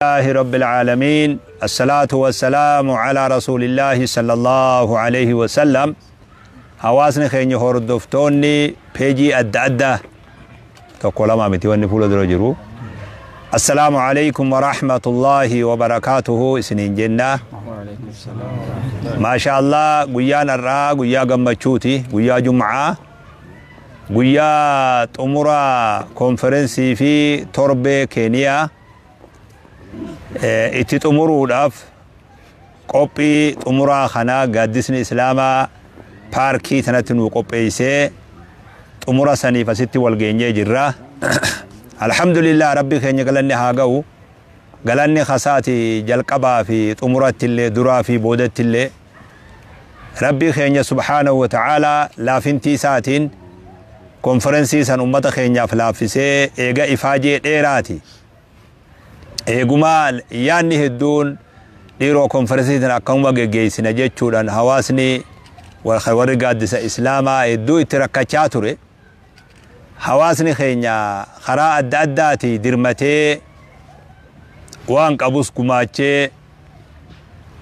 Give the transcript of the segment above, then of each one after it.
الله رب العالمين، الصلاة والسلام على رسول الله صلى الله عليه وسلم. Hawaasni keenya, hordoftoonni peejii adda addaa, tokko lama miti wanni fuula dura jiru, السلام عليكم ورحمة الله وبركاته isiniin jenna. Maasha Allah, guyyaan har'aa guyyaa gammachuuti, guyyaa Jum'aa, guyyaa xumura konferensii fi torbee Keeniyaa itti xumuruudhaaf qophii xumuraa kanaa gaaddisni Islaamaa paarkii tanatti nu qopheessee xumura saniif asitti wal geenyee jirra. Alhamdulillah, Rabbi keenya galanni haa ga'u. Galanni kasaati jalqabaa fi xumuratti illee, duraa fi boodatti illee, Rabbi keenya سبحانه وتعالى laafintii isaatiin konferensii san ummata keenyaaf laaffisee, eega ifaajee dheeraati. Eegumaa yaanni hedduun dhiiroo konferensii tan akkamuma geggeessina jechuudhaan hawaasni warri gaaddisa Islaamaa hedduu itti rakkachaa ture. Hawaasni keenya karaa adda addaati dirmatee, waan qabus gumaachee,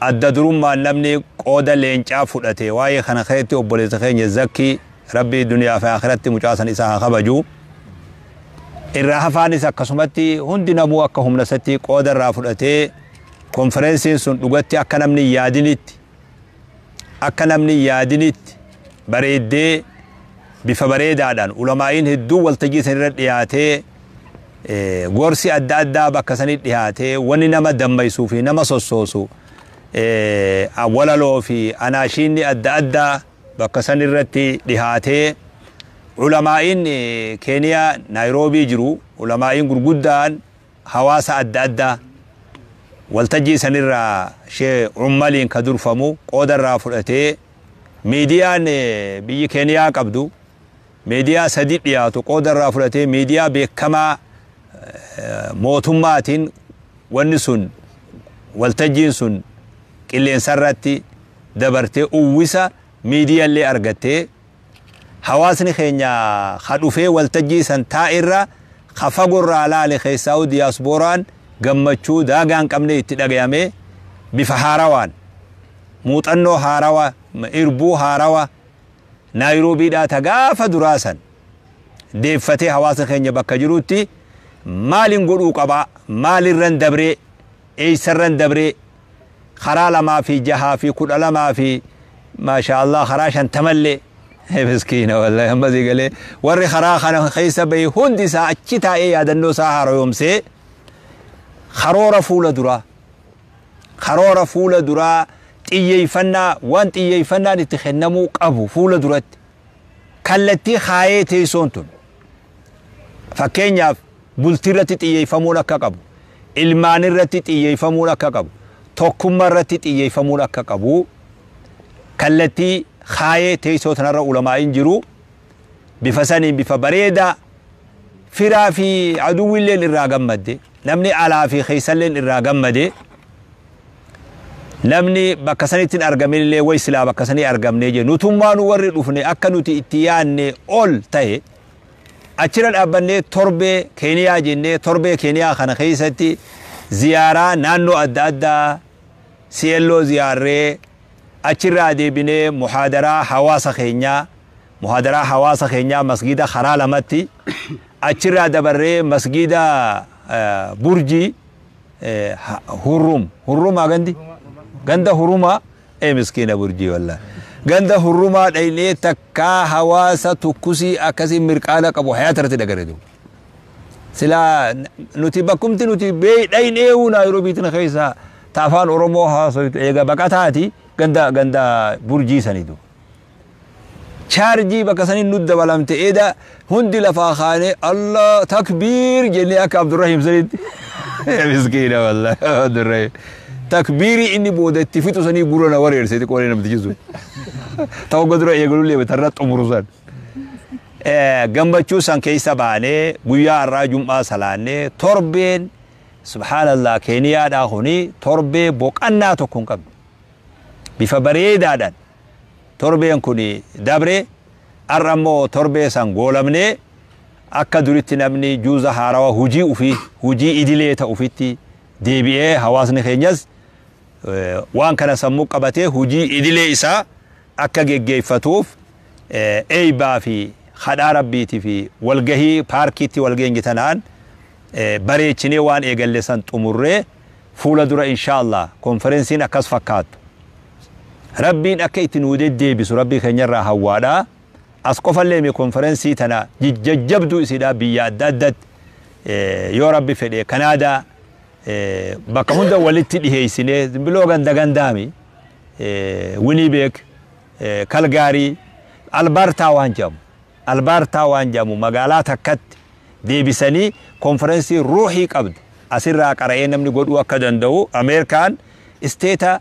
adda durummaan namni qooda leencaa fudhate waa'ee kana keessatti obboleessa keenya Zakkii, Rabbii duniyaa fi akhiratti mucaasan isaa haa kabaju. Irraa hafaanis akkasumatti hundi namuu akka humna isatti qooda irraa fudhatee, konferensiin sun dhugatti akka namni yaadinitti bareeddee, bifa bareedaadhaan ulamaa'iin hedduu waltajjii sanirra dhiyaatee, gorsi adda addaa bakka sanii dhiyaatee, wanni nama dammaysuu fi nama sossoosu, walaloo fi anaashiinni adda addaa bakka sanirratti dhihaatee, ulamaa'iin Keeniyaa Naayiroobii jiru, ulamaa'iin gurguddaan hawaasa adda addaa waltajjii sanirraa shee ummaliin ka durfamu qooda irraa fudhatee, miidiyaan biyyi Keeniyaa qabdu miidiyaa sadi dhiyaatu qooda irraa fudhatee, miidiyaa beekamaa mootummaatiin wanni sun, waltajjiin sun qilleensarratti dabartee, uwwisa miidiyaallee argattee, hawaasni keenya ka dhufee waltajjii san taa'irra ka fagorraa laale keessaa'u diyaasbooraan gammachuu daagaa hin qabne itti dhagayame, bifa haarawaan, muuxannoo haarawa, irbuu haarawa Naayiroobiidhaa ta gaafa duraa san deeffatee, hawaasa keenya bakka jirutti maalin godhuu qabaa, maalirran dabree, eeysarran dabree, karaa 2 fi 6 fi 12 fi maasha Allah karaa 50llee, miskiina wallahi, amma sii galee, warri karaa kana keessa bahe hundi isaa achi taa'ee yaadannoo isaa haaromsee, karoora fuula duraa, xiyyeeffannaa, waan xiyyeeffannaan itti kennamuu qabu fuula duratti kallattii kaayee, teessoon tun fakkeenyaaf bultii irratti xiyyeeffamuun akka qabu, ilmaan irratti xiyyeeffamuun akka qabu, tokkummaa irratti xiyyeeffamuun akka qabu kallattii kaayee, teessoo tanarra ulamaa'iin jiru bifa saniin bifa bareedaa firaa fi aduwwiilleen irraa gammadde, namni alaa fi keessalleen irraa gammade, namni bakka sanitti hin argamin illee way silaa bakka sanii argamnee je. Nutummaanu warri dhufne akka nuti itti yaanne ol ta'e. Achirra dhaabbannee torbee Keeniyaa jennee, torbee Keeniyaa kana keessatti ziyaaraa naannoo adda addaa si'elloo ziyaarree, achirraa deebinee muhaadaraa hawaasa keenyaa masgida karaa lamatti, achirraa dabarree masgida Burjii Hurrum, Hurrumaa, gandi ganda Hurumaa, ee miskiina Burjii wallah, ganda Hurrumaa dhaynee, takkaa hawaasa tukkusii akkasii mirqaana qabu hayaata irratti dhagareetu. Silaa nuti bakkumti nuti dhayneewu Naayiroobiitina keessa ta afaan Oromoo haasoytu eega baqataati ganda Burjii sanitu. Chaarjii bakka sanii nu dabalamte, eda hundi lafaa kaanee Allah takbiir jennee akka Abdurrahim sanitti. Miskiina wallah Abdurrahim. Takbiirii inni booda itti fixu sanii gurra na wareerseeti qolee namtichi sun. Ta'uu dura eegalullee tarra xumuru san. Gammachuu san keessa baanee guyyaa har'aa Jum'aa salaannee, torbeen subhaanallah Keeniyaadhaa kuni torbee boqannaa tokko hin qabne. Bifa bareedaadhaan torbeen kun dabre. Har'a immoo torbee san goolamnee, akka duritti namni juuza haarawaa hujii ufii, hujii idilee ta'u ufitti. Deebi'ee hawaasni keenyas waan kana sammuu qabatee hujii idilee isaa akka geggeeffatuuf, eeybaa fi kadhaa Rabbiitii fi walgahii paarkiitti walgeenye tanaan bareechinee waan eegalle san xumurree, fuula dura inshaallah konferensiin akkas fakkaattu Rabbiin akka itti nuu deddeebisu Rabbii keenyarraa hawwaadha. As qofallee mi, konferensii tana jajjabduu isiidha biyya adda addatti, yoo Rabbi fedhe Kanaadaa, bakka hunda walitti dhiheessinee, biloo ganda gandaami, Winnipeg, Kalgaarii, Albaartaa waan jedhamu, Albaartaa waan jedhamu magaalaa takkatti deebisanii konferensii ruuhii qabdu asirraa qara'ee namni godhuu akka danda'u, Ameerikaan isteeta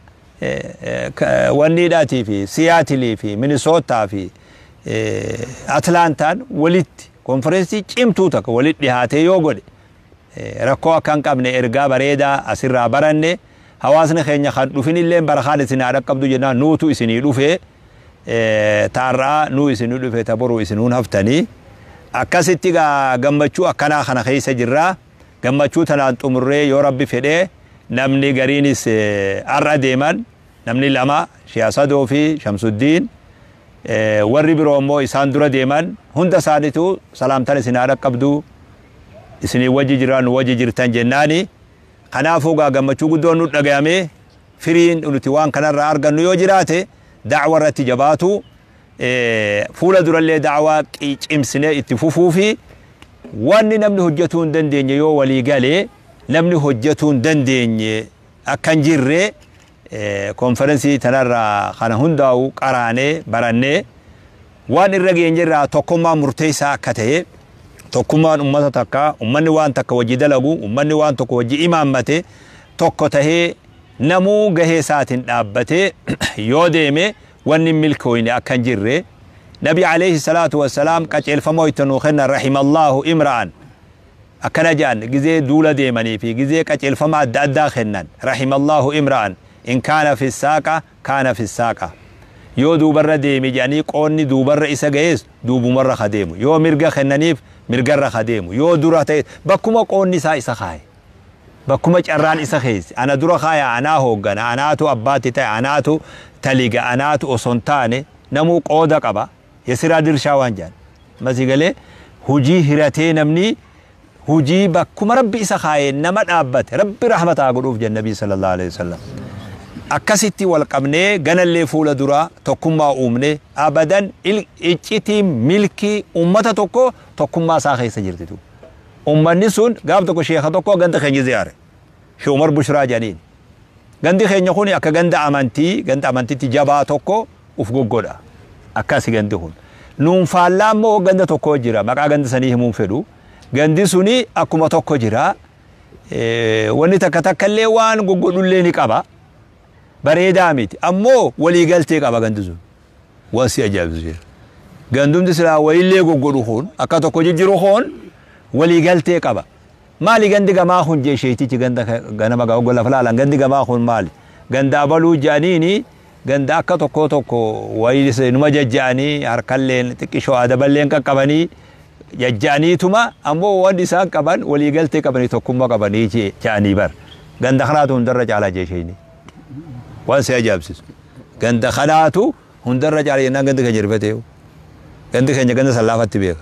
wanniidhaatii fi Siyaatilii fi Minisootaa fi Atlaantaan walitti konferensii cimtuu takka walitti dhihaatee yoo godhe rakkoo akka hin qabne, ergaa bareedaa asirraa baranne, hawaasni keenya kan dhufinillee barakaan isin haa dhaqqabdu jennaan, nuutu isinii dhufe, taarraa nuu isinii dhufe, ta boruu isinuun haftanii. Akkasitti gammachuu akkanaa kana keessa jirraa. Gammachuu tanaan xumurree, yoo Rabbi fedhee, namni gariinis har'a deeman, namni lama, Shiyaasadoo fi Shamsuddiin, warri biroo immoo isaan dura deeman, hunda isaaniitu salaamtan isin haa dhaqqabdu, isinii wajji jiraan, nu wajji jirtan jennaani. Kanaafuu gaa gammachuu guddoon nu dhagayame. Firiin nuti waan kanarraa argannu yoo jiraate, da'wa irratti jabaatu, fuula durallee da'waa cimsinee itti fufuu fi wanni namni hojjetuu hin dandeenye, yoo walii galee namni hojjetuu hin dandeenye akka hin jirre, konferensii tanarraa kana hundaa'u qaraanee barannee waan irra geenyerraa, tokkummaan murteessaa akka ta'e, tokkummaan ummata takka, ummanni waan takka wajji dalagu, ummanni waan tokko wajji imaammate tokko tahee, namuu gahee isaatiin dhaabbatee yoo deeme wanni milkooyne akka hin jirre. Nabi alayhi salaatu wassalaam qaceelfamoo itti nuu kennan, rahimallahu imra'an akkana jedhan, gizee duula deemanii fi gizee qaceelfama adda addaa kennan: rahimallahu imra'an in kaana fi saaqa kaana fi saaqa. Yoo duubarra deemi jedhanii qoonni duubarra isa ga'ees duubumarra ka deemu, yoo mirga kennaniif mirgarra ka deemu, yoo dura ta'e bakkuma qoonni isaa isa kaaye, bakkuma carraan isa keesse, ana dura kaaya, anaa hooggana, anaatu abbaatti ta'e, anaatu taliga, anaatu osoo hin taane, namuu qooda qaba, የስራ ድርሻ waan jedhan masii galee hujii hiratee, namni hujii bakkuma Rabbi isa kaaye nama dhaabbate Rabbi rahmataa godhuuf jenna. Nabii sallallahu alaihi wasallam akkasitti wal qabnee ganallee fuula duraa tokkummaa uumne. Abadan iccitii milkii ummata tokko tokkummaa isaa keessa jirtitu. Ummanni sun gaaf tokko sheeka tokko ganda keenya ziyaare, Shee Umar Bushraa jedhaniin. Gandi keenya kun akka ganda amantii, ganda amantiitti jabaa tokko uf goggodha akkasi. Gandi kun nuun faallaa immoo ganda tokko jira, maqaa ganda sanii himuun fedhu. Gandi suni akkuma tokko jira, wanni takka takka illee waan goggodhullee ni qaba, bareedaa miti, ammoo waliigaltee qaba gandi sun. Waan si ajaa'ibsu jira, gandumti silaa wayillee goggodhu kun akka tokko jijjiru kun waliigaltee qaba. Maali gandi gamaa kun jee sheetichi, ganda ganama gaa lafa laalan, gandi gamaa kun maali? Ganda abaluu jedhaniini. Ganda akka tokko tokko wayii numa jajja'anii, harkalleen xiqqishoo adaballeen qaqqabanii jajja'aniituma, ammoo wanni isaan qaban waliigaltee qabanii, tokkummaa qabanii jedhanii bar. Ganda kanaatu hundarra caalaa jee sheeni. Waan si ajaa'ibsiisu, ganda kanaatu hundarra caala jennaan gandi keenya rifatee, gandi keenya ganda sallaafatti beeka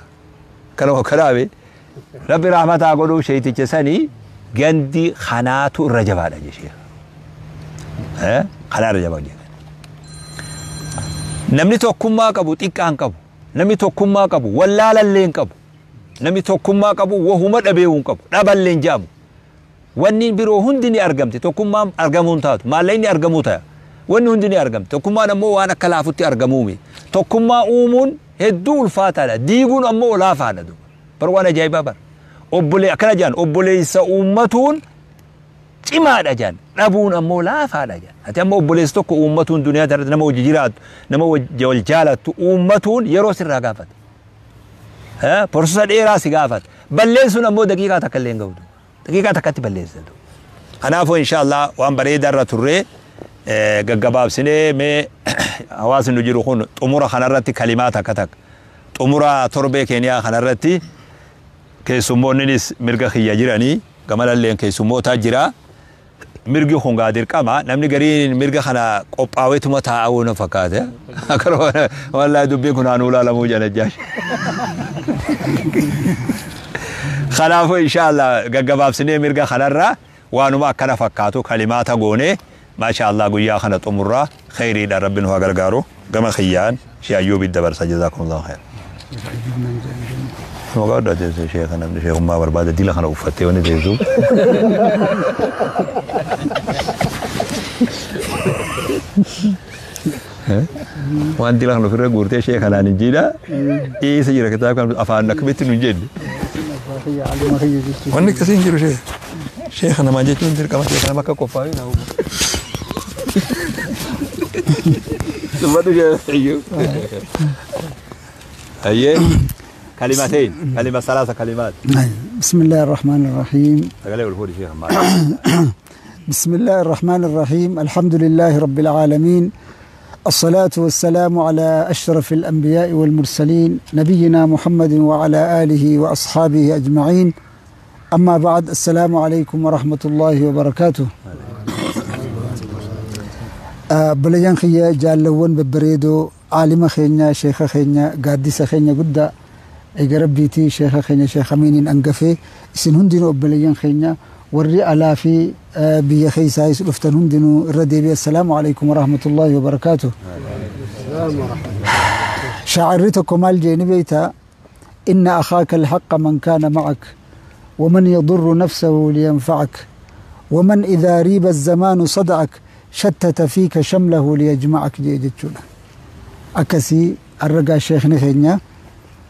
kana kanaabe. Rabbi rahmataa godhuu sheeticha sanii, gandi kanaatu irra jabaadha jee sheeka, kanaa irra jabaa jee. Namni tokkummaa qabu xiqqaan qabu, namni tokkummaa qabu wallaalallee hin qabu, namni tokkummaa qabu wahuma dhabeewu hin qabu, dhaballee hin jedhamu. Wanni biroo hundi ni argamti, tokkummaan argamuu hin taatu, maallaqni argamuu ta'a, wanni hundi ni argamti. Tokkummaan ammoo waan akka laafutti argamuumi. Tokkummaa uumuun hedduu ulfaataadha, diiguun ammoo laafaadha. Bar waan ajaa'ibaa bar, obbolee akkana jedhan, obboleessa uummatuun cimaadha jedhan, dhabuun ammoo laafaadha jedhan. Ati amma obboleessa tokko uummatuun, duniyaa irratti nama hojii jiraattu, nama wal jaalattu uummatuun yeroo sirraa gaafata, process dheeraa si gaafata. Balleessuun ammoo daqiiqaa takka illee hin ga'utu, daqiiqaa takkatti balleessitu. Kanaafuu inshaallah waan bareedaa irra turree, gaggabaabsinee mee hawaasni nu jiru kun xumura kanarratti kalimaa takka takka, xumura torbee Keeniyaa kanarratti keessummoonnis mirga kiyya jiranii, gamalalleen keessummootaa jira. Mirgi kun gaa dirqama namni gariin mirga kana qophaa'eetuma taa'uu na fakkaate. Wallaahi dubbiin kun haanuu laalamuu jala jaash. Kanaafuu inshaallah gaggabaabsinee mirga kanarraa waanuma akkana fakkaatu kalimaata goonee maashaallah guyyaa kana xumurraa khayriidha rabbi nu haa gargaaru gama kiyyaan shee Ayyuubi dabarsa jazaakumullahu khayr. Maqaa adda teessee sheeka namni sheekummaa barbaada dila kana uffattee wanni teessu. Waan dila kana ofirra guurtee sheeka naan hin jiidha. Eessa jira kitaaba kan afaan akkamitti nu hin jenne. Wanni akkasii hin jiru sheeka. Sheeka namaa jechuun dirqama sheeka nama akka qophaa'ee naa hubu. Dubbadhu sheeka iyyuu. Ayyee. كلمتين كلمة ثلاثة كلمات. بسم الله الرحمن الرحيم. بسم الله الرحمن الرحيم. الحمد لله رب العالمين، الصلاة والسلام على أشرف الأنبياء والمرسلين، نبينا محمد وعلى آله وأصحابه أجمعين. أما بعد، السلام عليكم ورحمة الله وبركاته. بليان خيا جالون ببريدو عالم خينا شيخ خينا قادس خينا قد إجربيتي شيخ خينا شيخ أمين أنقفي إسن هندنو أبليان خينا وري ألافي بيا خيسايس لفتن هندنو الرديبي. السلام عليكم ورحمة الله وبركاته. شاعرتكم الجانبيتا إن أخاك الحق من كان معك، ومن يضر نفسه لينفعك، ومن إذا ريب الزمان صدعك شتت فيك شمله ليجمعك. جيجتشونا أكسي الرقا شيخ نخينا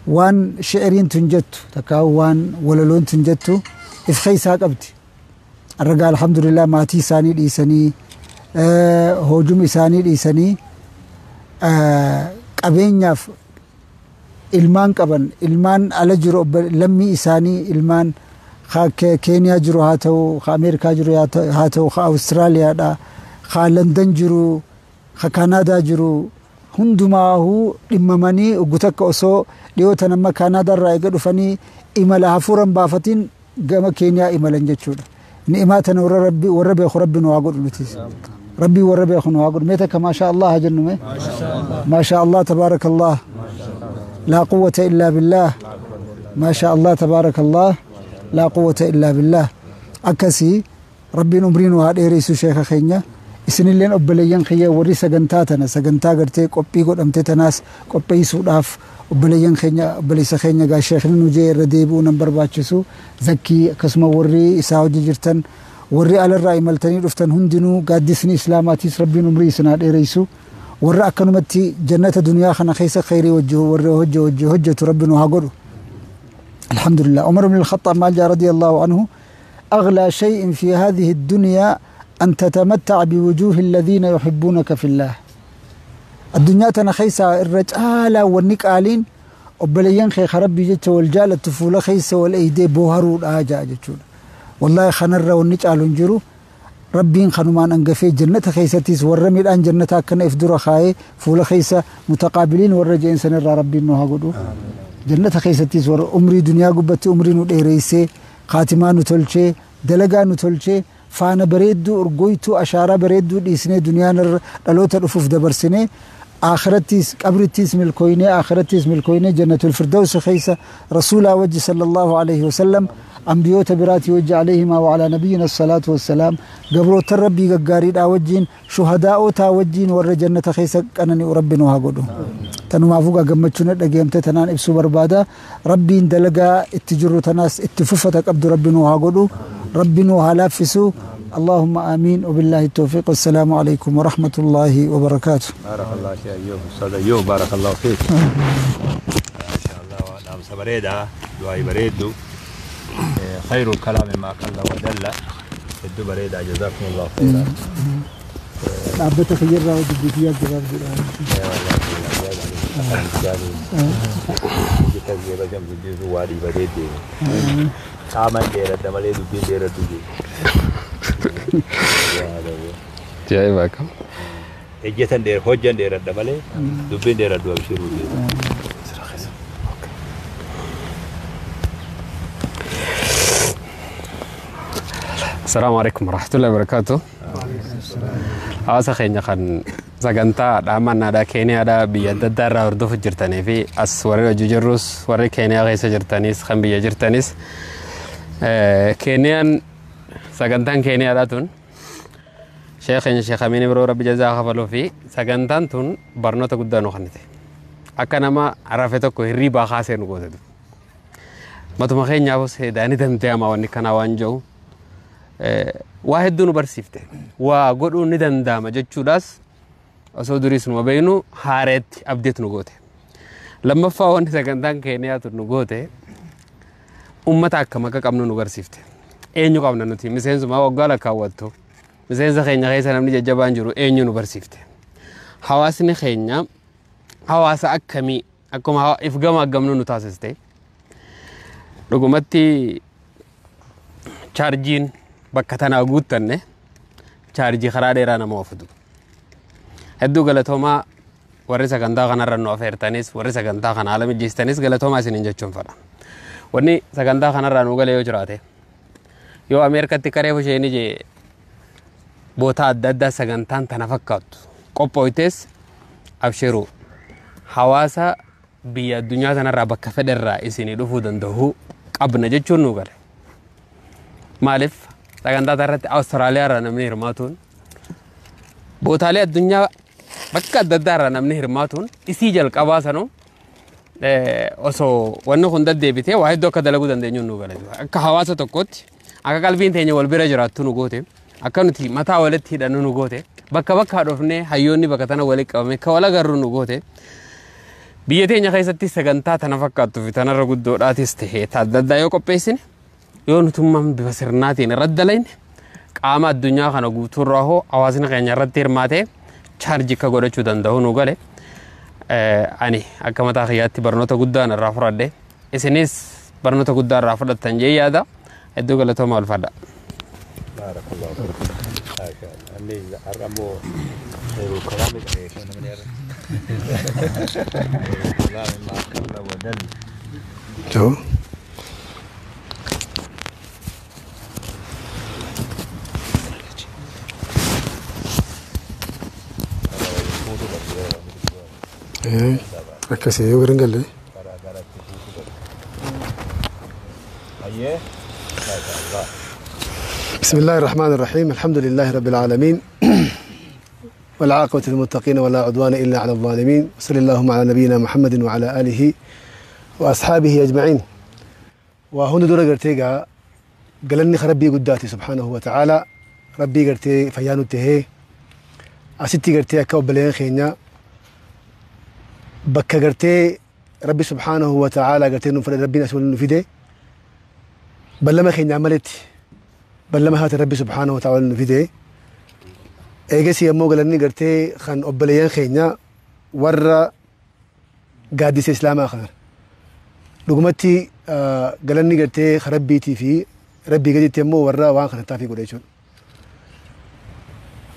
وان شعرين تنجتو تكاو وان ولولون تنجتو إفخيسا قبتي الرقا الحمد لله ماتي ساني لإيساني هجوم إساني لإيساني قبين ilmaan qaban ilmaan ala jiru lammii isaanii ilmaan Keeniyaa jiru haa ta'u, ka Ameerikaa jiru haa ta'u, ka Awustiraaliyaadha, ka Landan jiru, ka Kaanaadaa jiru hundumaahuu dhimmamanii oggu takka osoo dhiyootan amma Kaanaadaarraa eega dhufanii imala hafuuran baafatiin gama Keeniyaa imalan jechuudha. Ni'imaa tana warra beeku rabbi nu haa godhu nutis. Rabbii warra beeku nu haa godhu. Mee takka maashaa Allah haa jennu mee? Maashaa Allah tabaarakallah. لا قوة إلا بالله. ما شاء الله تبارك الله لا قوة إلا بالله. أكسي ربي نمرين وهذا رئيس شيخ خينيا إسنين لين أبليين خيا وري سجنتاتنا سجنتا قرتي قبي قد أمتتناس قبي سوداف أبليين خينيا أبلي سخينيا قال شيخ نوجي رديبو نمبر باتشسو زكي كسمة وري إساوج جرتن وري على الرأي ملتني رفتن هندنو قادسني إسلاماتيس ربي نمري سناد رئيسو ورا أكنمتي جنة دنيا خنا خيس خيري وجه ورا هجة وجه هجة ربنا هاجره. الحمد لله. عمر بن الخطاب مالجا رضي الله عنه: أغلى شيء في هذه الدنيا أن تتمتع بوجوه الذين يحبونك في الله. الدنيا تنخيسة الرجال والنك آلين وبليان خي خربي جت والجال الطفولة خيسة والأيدي بوهرو الآجا جتشون. والله خنر والنك آلون جرو ربين خنومان أنقفي جنة خيستيس والرمي الآن جنتها كنا إفدر خاي فول خيسة متقابلين والرجع إنسان الرا ربين نوها قدو جنة خيستيس ور أمري دنيا قبت أمري نود إيريسي خاتمان نتولشي دلقا نتولشي فانا بريدو أرجويتو أشارة بريدو ديسني دنيا نر دلوت الأفوف دبرسني آخرتيس قبرتيس ملكويني آخرتيس ملكويني جنة الفردوس خيسة رسول وجه صلى الله عليه وسلم أنبيوت براتي وجه عليهما وعلى نبينا الصلاة والسلام قبرو تربي قاريد أوجين شهداء تاوجين ور جنة خيسة أنني أربي وهاجدو تنو ما فوق جمتشنا دقيمت تنان إبسو بربادة ربي اندلقا اتجرو تناس اتففتك عبد ربي وهاجدو ربي وهلافسو اللهم آمين وبالله التوفيق والسلام عليكم ورحمة الله وبركاته. بارك الله فيك أيوب أستاذ أيوب بارك الله فيك. ما شاء الله نعم سبريدة دعاء بريدو خير الكلام ما قل ودل الدو بريدة جزاكم الله خيرا. عبدت خيرا ودي فيها جواب Ajaa'iba akkam. Ejjetan dheer hojjan dheeradha malee dubbiin dheeradhu abshiruu. Asalaamu alaikum warahmatullahi wabarakatuh. Hawaasa keenya kan sagantaa dhaamannaadhaa Keeniyaadhaa biyya adda addaa irraa hordofu jirtanii fi as warri hojii jirrus warri Keeniyaa keessa jirtanis kan biyya jirtanis, Keeniyaan sagantaan Keeniyaadhaa tun sheekh keenya Sheekh Amiin Ibroo Rabbi jazaa kafaluu fi sagantaan tun barnoota guddaa nu kennite. Akka nama rafe tokko hirriibaa kaasee nu goote. Matuma keenyaafus hedaani danda'ama wanni kanaa waan jiru waa hedduu nu barsiifte. Waa godhuun ni danda'ama jechuudhaas osoo duriis numa beeknu haareetti abdeet nu goote. Lammaffaa, wanni sagantaan Keeniyaa tun nu goote ummata akkam akka qabnu nu barsiifte. Eenyu qabna nuti miseensuma waggaa lakkaawwattu miseensa keenya keessa namni jajjabaan jiru eenyu nu barsiifte. Hawaasni keenya hawaasa akkamii akkuma if gama aggamnu nu taasiste. Dhugumatti chaarjiin bakka tanaa guuttanne chaarjii karaa dheeraa nama ofitu. Hedduu galatoomaa, warri sagantaa kanarra nu afeertanis, warri sagantaa kana haala mijeessitanis galatoomaa isiniin jechuun fedha. Wanni sagantaa kanarraa nu galee yoo jiraate, yoo Ameerikatti karee isheen jee boota adda addaa sagantaan tana fakkaattu qophooytes, abshiruu, hawaasa biyya addunyaa tanarraa bakka fedherraa isinii dhufuu danda'u qabna jechuun nu gale. Maaliif, sagantaa irratti Awustiraaliyaa irraa namni hirmaatuun, bootaalee addunyaa bakka adda addaa irraa namni hirmaatuun isii jalqabaa sanuu osoo wanni kun deddeebitee waa hedduu akka dalaguu dandeenyu nu gale. Akka hawaasa tokkotti akka qalbiin teenya wal bira jiraattu nu goote, akka nuti mataa walitti hidhannu nu goote, bakka bakkaa dhufnee hayyoonni bakka tana walitti qabame akka wal agarru nu goote. Biyya teenya keessatti sagantaa tana fakkaattuu fi tanarra guddoodhaatis ta'e adda addaa yoo qopheessine, yoo nutummaan bifa sirnaatiin irratti dalayne, qaama addunyaa kana guutuurraa hoo hawaasni keenya irratti hirmaatee chaarjii akka godhachuu danda'u nu gale. Ani akka mataa kiyyaatti barnoota guddaan irraa fudhadhe, isinis barnoota guddaa irraa fudhattan jee yaada. Hedduu galatooma, ulfaadha. Barakallahu fiik. Maasha Allah. Inni har'a immoo kalaami qabeessa. Kalaami maa qalla wa dal. To. Akkasii yoo garan galle. Karaa garatti fuutuu qabu. Hayyee. Maasha Allah. بسم الله الرحمن الرحيم، الحمد لله رب العالمين، والعاقبة للمتقين، ولا عدوان إلا على الظالمين، وصلى اللهم على نبينا محمد وعلى آله وأصحابه أجمعين. وهنا دورة قرتي قالني ربي قداتي سبحانه وتعالى، ربي قرتي فيانو تهي أستي قرتي أكو بلين خينا بكا قرتي ربي سبحانه وتعالى قرتي نفرد ربي نسول نفيده بل خينا عملت بل ما هات ربي سبحانه وتعالى نفيده. Eegasii ammoo galanni gartee kan obboleeyyan keenya warra gaaddisa islaamaa kana dhugumatti galanni gartee rabbiitii fi rabbii gaditti ammoo warra waan kana taafii godhe jechuudha.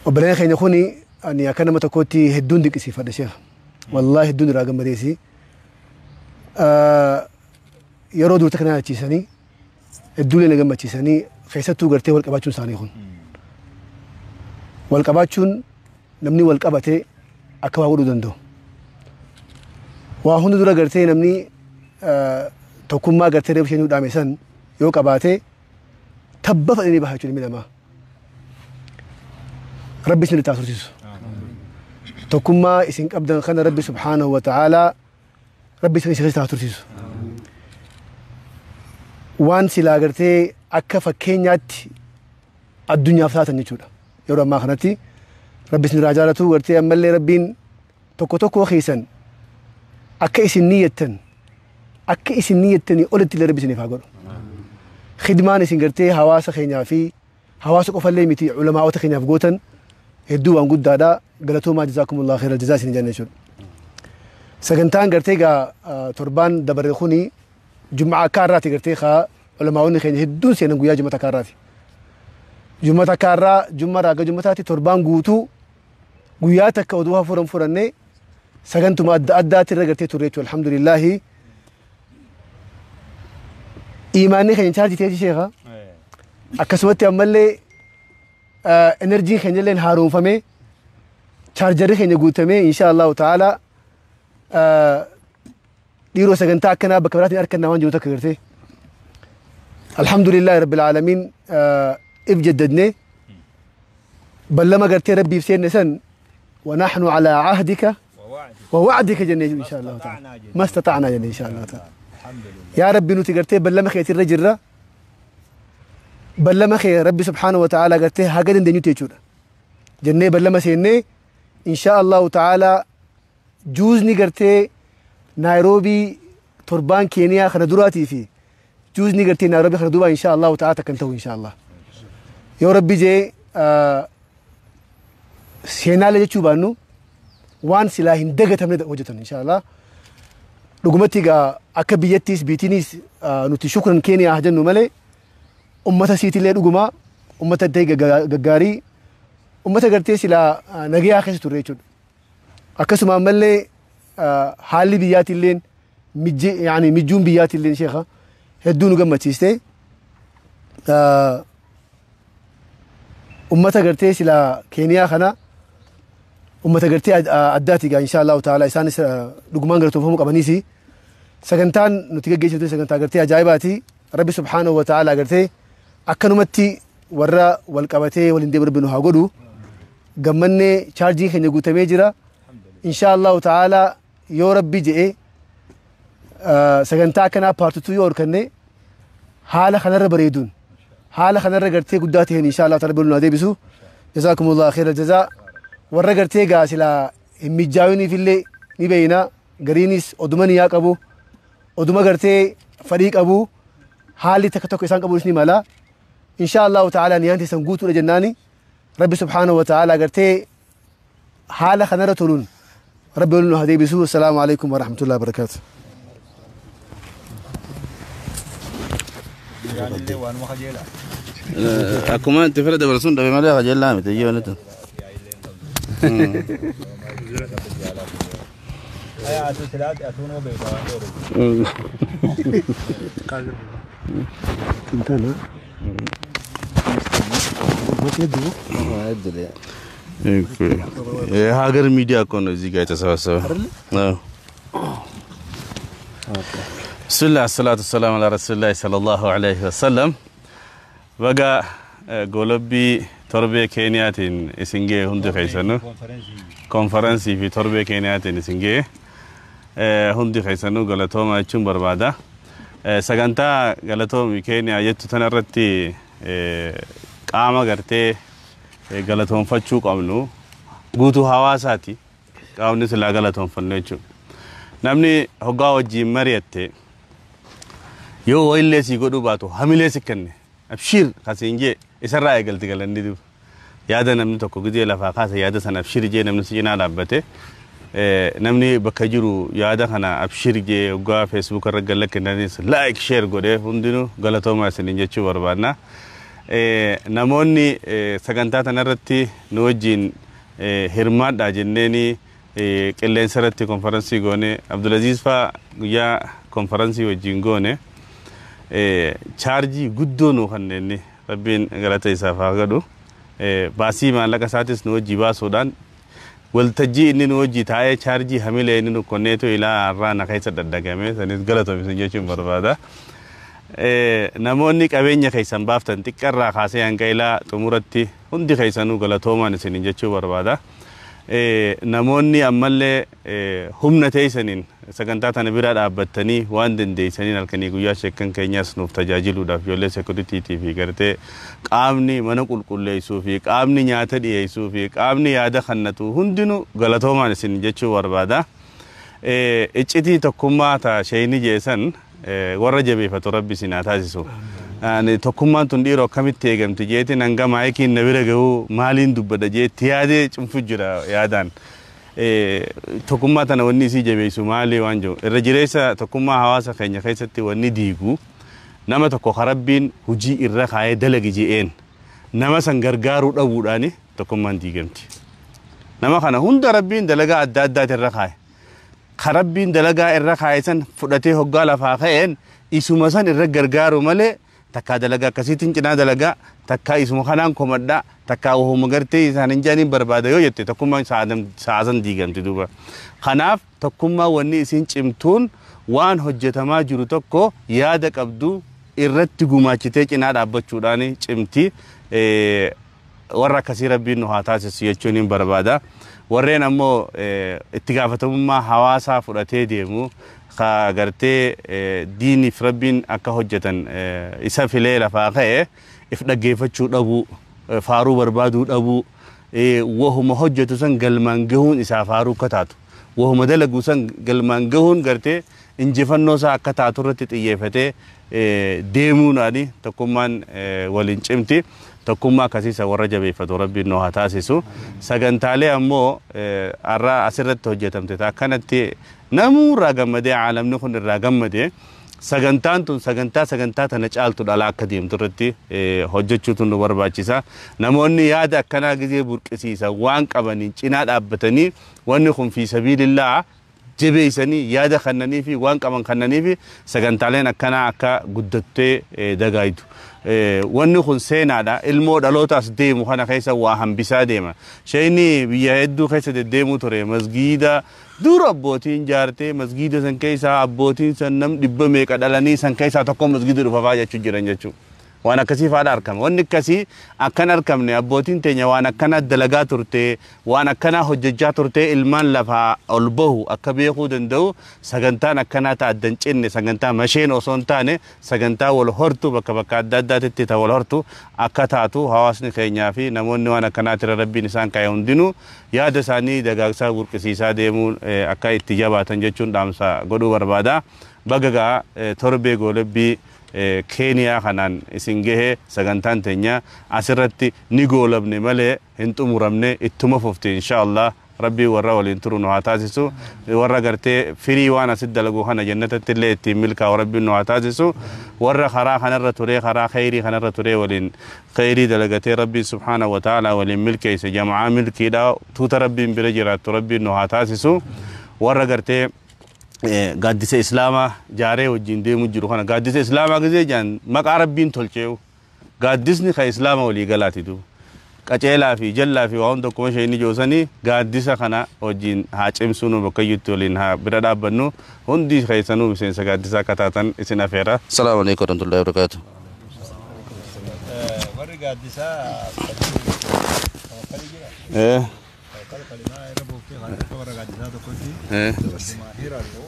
Obboleeyyan keenya kuni ani akka nama tokkootti hedduun dinqisiifadha, sheekh. Wallaahi hedduun irraa gammadeesi. Yeroo durta kana yaadachiisanii hedduulee na gammachiisanii, keessattuu gartee wal qabaachuun isaanii kun. Wal qabaachuun, namni wal qabatee akka waa godhuu danda'u. Waa hunda dura gartee namni tokkummaa gartee reefu isheen dhaame san yoo qabaate tabba fadhanii baha jechuudha ilmi namaa. Rabbi isin itti tursiisu. Tokkummaa isin qabdan kana Rabbi subhaanahu wa ta'aalaa Rabbi isin itti tursiisu. Waan silaa gartee akka fakkeenyaatti addunyaaf taatan jechuudha. Yeroo ammaa kanatti Rabbi isin irraa jaalatu, gartee ammallee Rabbiin tokko tokko keessan akka isin niyyattan, akka isin niyyattanii olitti illee Rabbi isiniif haa godhu. Khidmaan isin gartee hawaasa keenyaa fi hawaasa qofallee miti ulamaa'ota keenyaaf gootan hedduu waan guddaadha. Galatoomaa, jazaakumullahu khairal jazaa isin jenna jechuudha. Sagantaan gartee gaa torbaan dabarre kuni jumaa akka har'aati gartee kaa ulamaa'onni keenya hedduun seenan guyyaa jumata akka har'aati. Jumata akka har'aa jummarraa akka jumataatti torbaan guutuu guyyaa takka oduu hafuuran furannee sagantuma adda addaatti irra gartee turre jechuudha, alhamdulillaahi. Imaanni keenya chaarjii ta'ee, sheekha, akkasumatti ammallee Enerjiin keenya illee haaromfamee chaarjarri keenya guutamee insha Allahu ta'ala dhiiroo sagantaa akkanaa bakka biraatiin argannaa waan jiru takka gartee. Alhamdulillahi rabbil aalamiin if jaddadnee ballama gartee rabbiif seenne san ونحن على عهدك ووعدك جنة إن شاء الله تعالى ما استطعنا جنة إن شاء الله تعالى. يا ربي نتي قرتي بلما خيتي الرجل بلما خي ربي سبحانه وتعالى قرتي هكذا دنيو تيجودا جنة بلما سيني إن شاء الله تعالى جوزني قرتي نيروبي تربان كينيا خندوراتي في جوزني قرتي نيروبي خندوبا إن شاء الله تعالى تكنتو إن شاء الله. يا ربي جي seenaalee jechuu baannu waan silaa hin dagatamne hojjetan insha Allah. Dhugumatti egaa akka biyyattiis biitiinis nuti shukran Keeniyaa jennu malee ummata siitillee dhuguma ummata ta'e gaggaarii ummata gartee silaa nagayaa keessa turre jechuudha. Akkasuma ammallee haalli biyyaatilleen yaani mijjuun biyyaatilleen sheekha hedduu nu gammachiiste. Ummata gartee silaa Keeniyaa kana ummata gartee addaati egaa insha Allahu ta'ala isaanis dhugumaan galatoomfamuu qabaniisi. Sagantaan nuti gaggeessinu sagantaa gartee ajaa'ibaati. Rabbi subhaanahu wa ta'ala gartee akkanumatti warra wal qabatee waliin deemu rabbi nu haa godhu. Gammannee chaarjiin keenya guutamee jira. Insha Allahu ta'ala yoo rabbi je'e sagantaa akkanaa paartituu yoo horkanne haala kanarra bareeduun haala kanarra gartee guddaa ta'een insha Allahu ta'ala rabbi nu haa deebisu. Jazaakumullahu khairal jazaa. Warra gartee gaa silaa hin mijaa'iniif illee ni beeyna. Gariinis oduma niyyaa qabu, oduma gartee fadhii qabu, haalli takka tokko isaan qabuus ni mala. Insha Allahu ta'ala niyyaan teessan guutuudha jennaani. Rabbi subhaanahu wa ta'ala gartee haala kanarra toluun rabbi waliin nu haa deebisu. Assalaamu alaikum wa rahmatullahi wa barakaatuh. Akkuma itti fira dabarsuun dhabe malee qajeelaa miti iyyoo nuti. የሀገር ሚዲያ እኮ ነው እዚህ ጋር የተሰበሰበ። ብስሚላህ ሰላቱ ሰላም አላ ረሱሊላህ ሰለላሁ ዐለይሂ ወሰለም። Baga golobbii torbee Keeniyaatiin isin ga'e hundi keessanuu konferensii fi torbee Keeniyaatiin isin ga'e hundi keessanuu galatooma jechuun barbaada. Sagantaa galatoomi Keeniyaa jettu tanarratti qaama gartee galatoonfachuu qabnu guutuu hawaasaati qaamni silaa galatoonfannu jechuudha. Namni hoggaa wajjin mari'atte yoo wayillee sii godhuu baatu hamilee si kenne abshir kasiin jee isarraa eegalti galanni duuba. Yaada namni tokko gizee lafaa kaasa yaada sana abshir jee namni si cinaa dhaabbate namni bakka jiru yaada kana abshir jee hoggaa feesbuuk irra galla kennanis laayik sheer godhee hundinuu galatoomaa isiniin jechuu barbaadna. Namoonni sagantaa tanarratti nu wajjin hirmaadhaa jenneeni qilleensa irratti konferansii goone Abdulaziz faa guyyaa konferansii wajjin goone chaarjii guddoo nu kanneenni rabbiin galata isaaf haa godhu. Baasii maallaqa isaatis nu wajjii baasuudhaan waltajjii inni nu wajjii taa'ee chaarjii hamilee inni nu konneetu ilaa har'aa na keessa daddagame sanis galatoomsin jechuun barbaada. Namoonni qabeenya keessan baaftan xiqqarraa kaasee hanga ilaa xumuratti hundi keessanuu galatoomaan isiniin jechuu barbaada. Namoonni ammallee humna teessaniin sagantaa tana bira dhaabbattanii waan dandeessaniin halkanii guyyaa sheekkan keenyaas nuuf tajaajiluudhaaf ijoollee sekuritiitii fi gartee qaamni mana qulqulleessuu fi qaamni nyaata dhiyeessuu fi qaamni yaada kannatu hundinuu galatoomaan isin jechuu barbaada. Iccitii tokkummaa ta sheeyni jeesan warra jabeeffatu rabbi isin haa taasisu. Tokkummaan tun dhiiroo akkamitti eegamti jeetiin hanga maayikiin na bira gahuu maaliin dubbadha jeetti yaadee cunfu jira yaadaan. Tokkummaa tana wanni isii jabeessu maali waan jiru. Irra jireessa tokkummaa hawaasa keenya keessatti wanni diigu nama tokko karabbiin hojii irra kaayee dalagi je'een nama san gargaaruu dhabuudhaani tokkummaan diigamti. Nama kana hunda rabbiin dalagaa adda addaati irra kaaye. Karabbiin dalagaa irra kaaye san fudhatee hoggaa lafaa ka'een isuma san irra gargaaru malee Takkaa dalagaa akkasiitiin cinaa dalagaa, takkaa isuma kanaan komadhaa, takkaa wahuma gartee isaan hin jaaniin barbaada yoo jette, tokkummaan sa'aasan diigamti duuba. Kanaaf tokkummaa wanni isin cimtuun waan hojjetamaa jiru tokko yaada qabdu irratti gumaachitee cinaa dhaabbachuudhaan cimti. Warra akkasii Rabbiin nu haa taasisu jechuun hin barbaada. Warreen ammoo itti gaafatamummaa hawaasaa fudhatee deemu, ka gartee diiniif Rabbiin akka hojjetan isa filee lafaa ka'e, if dhaggeeffachuu dhabuu, faaruu barbaaduu dhabuu, wahuma hojjetu san galmaan gahuun isaa faaruu akka taatu, wahuma dalagu san galmaan gahuun gartee injifannoo isaa akka taatu irratti xiyyeeffatee deemuudhaani tokkummaan waliin cimti. Tokkummaa akkasiisa warra jabeeffatu Rabbiin nu haa taasisu. Sagantaalee ammoo har'a asirratti hojjetamte akkanatti namuu irraa gammadee, caalamni kun irraa gammadee, sagantaan tun sagantaa tana caaltu dhalaa akka deemtu irratti hojjechuutu nu barbaachisa. Namoonni yaada akkanaa gizee burqisiisan waan qabaniin cinaa dhaabbatanii, wanni kun fi sabiilillaa jabeessanii yaada kannanii fi waan qaban kannanii fi sagantaaleen akkanaa akka guddattee dagaaytu. Wanni kun seenaadha. Ilmoo dhalootaas deemu kana keessa waa hambisaa deema. Sheeyni biyya hedduu keessa deddeemuu ture. Masgiida dura abbootiin jaartee, masgiida san keessaa abbootiin san nam 100 meeqa dhalanii san keessaa tokko masgiida dhufafaa jechuu jiran jechuudha. Waan akkasii faadha argama. Wanni akkasii akkan argamne, abbootiin teenya waan akkana dalagaa turte, waan akkanaa hojjechaa turte, ilmaan lafaa ol bahu akka beekuu danda'u sagantaan akkanaa ta'a addan cinne, sagantaa masheen osoo hin taane sagantaa wal hortu, bakka bakka adda addaatitti ta wal hortu akka taatu, hawaasni keenyaa fi namoonni waan akkanaatirra Rabbiin isaan kaa'e hundinuu yaada isaanii dagaagsaa burqisiisaa deemuun akka itti jabaatan jechuun dhaamsa godhuu barbaada. Baga gaa torbee goolabbii Keeniyaa kanaan isin gahee. Sagantaan teenya asirratti ni goolabne malee hin xumuramne, ittuma fufti inshaallah. Rabbii warra waliin turu nu haa taasisu. Warra gartee firii waan asit dalagu kana jannatatti illee ittiin milkaa'u Rabbiin nu haa taasisu. Warra karaa kanarra turee, karaa khayrii kanarra turee, waliin khayrii dalagatee Rabbiin subhaanahu wa ta'ala waliin milkeesse, jama'aa milkiidha, tuuta Rabbiin bira jiraattu Rabbiin nu haa taasisu. Warra gartee gaaddisa Islaamaa jaaree wajjin deemu jiru kana, gaaddisa Islaamaa gisee jaan maqaa Rabbiin tolcheewu, gaaddisni ka Islaama walii galaati duuba. Qaceelaa fi jallaa fi waa hunda akkuma isheen ijoosanii gaaddisa kana wajjin haa cimsuu, nu bakka iyyutti waliin haa bira dhaabbannu. Hundi keessanuu miseensa gaaddisaa akka taatan isin afeera. Assalamu alaikum warahmatullahi wabarakatuh. Warri gaaddisaa kalimaa irra buuftee kan akka warra gaaddisaa tokkotti hiraatu.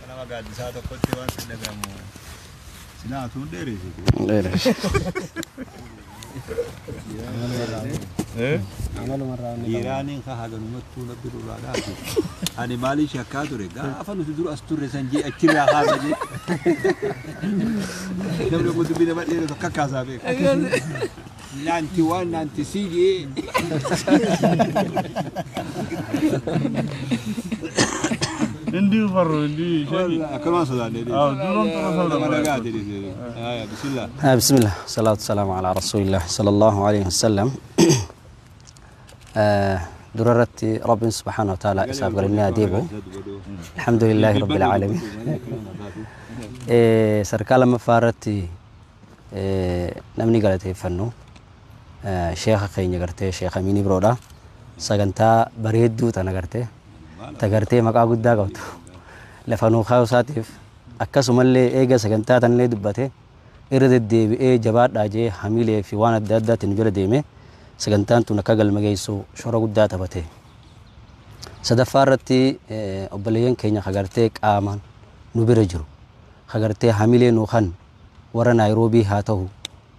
Nama gaaddisaa tokkotti waan sin dhagahamu silaa atuun dheereessitu. Dhiiraaniin ka haganumattuu nabbi duraa dhaatu. Ani maalii shakkaa ture gaafa nuti dura as turre san jee achirraa haasa jee. Namni kun dubbii nama dheeratu akka kaasaa beeku. 91, 96 jee. Hindi farru hindi. Akkanumaan sodaannee. Nama nagaati. Bismillah. بسم الله الصلاة والسلام على رسول الله صلى الله عليه وسلم. دررت رب سبحانه وتعالى إسحاق قرنيا ديبو، الحمد لله رب العالمين. سركال مفارتي نمني قالت فنو شيخ خيني قرتي شيخ أميني برودا سجنتا بريدو تنا قرتي تقرتي مقا قدا قوتو لفنو خاوساتيف أكسو ملي إيجا سجنتا تنلي دبته irra deddeebi'ee jabaadhaa jee hamilee fi waan adda addaatiin jala deeme sagantaan tun akka galma geessu shoora guddaa taphate. Sadaffaa irratti obboleeyyan keenya kagartee qaamaan nu bira jiru, kagartee hamilee nu kan warra Naayiroobii haa ta'u,